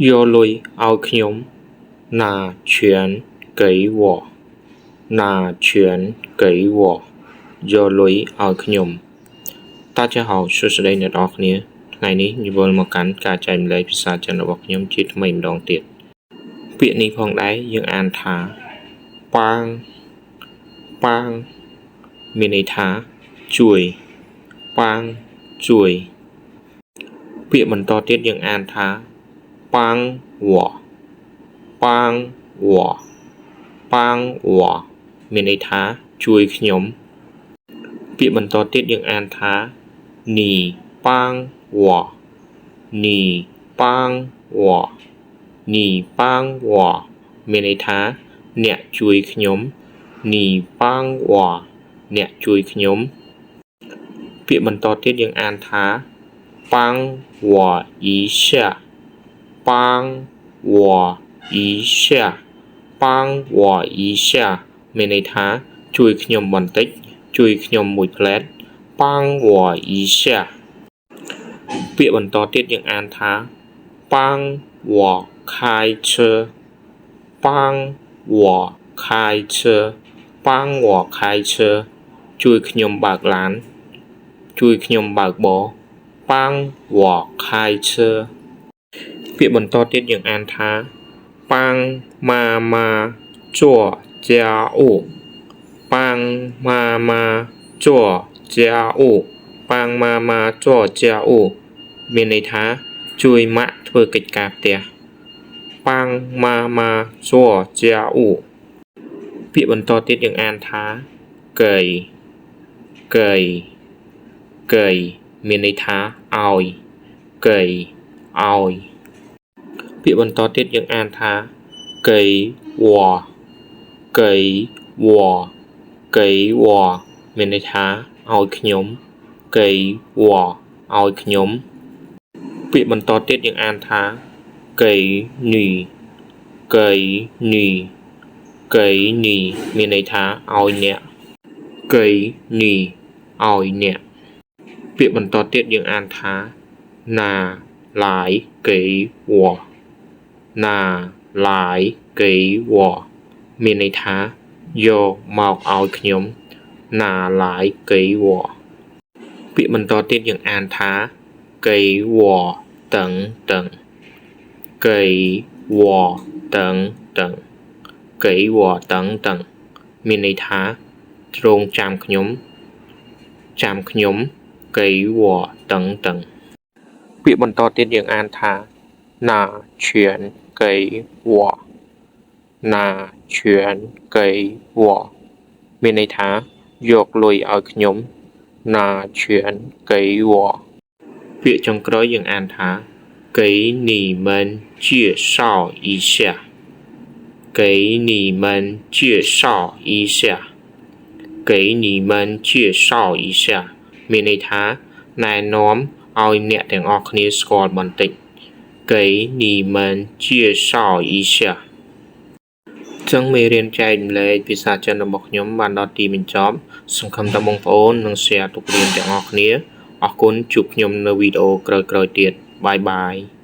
យកលុយឲ្យខ្ញុំ 拿钱给我拿钱给我យកលុយឲ្យខ្ញុំ 大家好សួស្តីអ្នកទាំងអស់គ្នាថ្ងៃនេះនិវិលមកកាន់ការចែករំលែកភាសាចិនរបស់ខ្ញុំជាថ្មីម្ដងទៀតពាក្យនេះផងដែរយើងអានថា帮帮មានន័យថាជួយ 帮ជួយពាក្យបន្តទៀតយើងអានថា帮我帮我帮我មានន័យថាជួយខ្ញុំពាក្យបន្តទៀតយើងអានថា你帮我你帮我你帮我មានន័យថាអ្នកជួយខ្ញុំ你帮我អ្នកជួយខ្ញុំពាក្យបន្តទៀតយើងអានថា帮我一下帮我一下帮我一下មានន័យថាជួយខ្ញុំបន្តិចជួយខ្ញុំមួយភ្លែត帮我一下ពាក្យបន្តទៀតយើងអានថា帮我开车帮我开车帮我开车ជួយខ្ញុំបើកឡានជួយខ្ញុំបើកបរ帮我开车ពាក្យបន្តទៀតយើងអានថា帮妈妈做家务帮妈妈做家务帮妈妈做家务មានន័យថាជួយម៉ាក់ធ្វើកិច្ចការផ្ទះ帮妈妈做家务ពាក្យបន្តទៀតយើងអានថា给给给មានន័យថាឲ្យ给ឲ្យពាក្យបន្តទៀតយើងអានថា给我给我给我មានន័យថាឲ្យខ្ញុំ给我ឲ្យខ្ញុំពាក្យបន្តទៀតយើងអានថា给你给你给你មានន័យថាឲ្យអ្នក给你ឲ្យអ្នកពាក្យបន្តទៀតយើងអានថា拿来给我拿来给我មានន័យថាយកមកឲ្យខ្ញុំ拿来给我ពាក្យបន្តទៀតយើងអានថា给我等等给我等等给我等等មានន័យថារង់ចាំខ្ញុំចាំខ្ញុំ给我等等ពាក្យបន្តទៀតយើងអានថា拿钱给我拿钱给我មានន័យថាយកលុយឲ្យខ្ញុំ拿钱给我ពាក្យចុងក្រោយយើងអានថា给你们介绍一下给你们介绍一下给你们介绍一下មានន័យថាណែនាំឲ្យអ្នកទាំងអស់គ្នាស្គាល់បន្តិច给你们介绍一下ចឹងមេរៀនចែករំលែកភាសាចិនរបស់ខ្ញុំបានដល់ទីបញ្ចប់សង្ឃឹមថាបងប្អូននឹង share ទុករៀនទាំងអស់គ្នាអរគុណជួបខ្ញុំនៅវីដេអូក្រោយៗទៀត bye bye.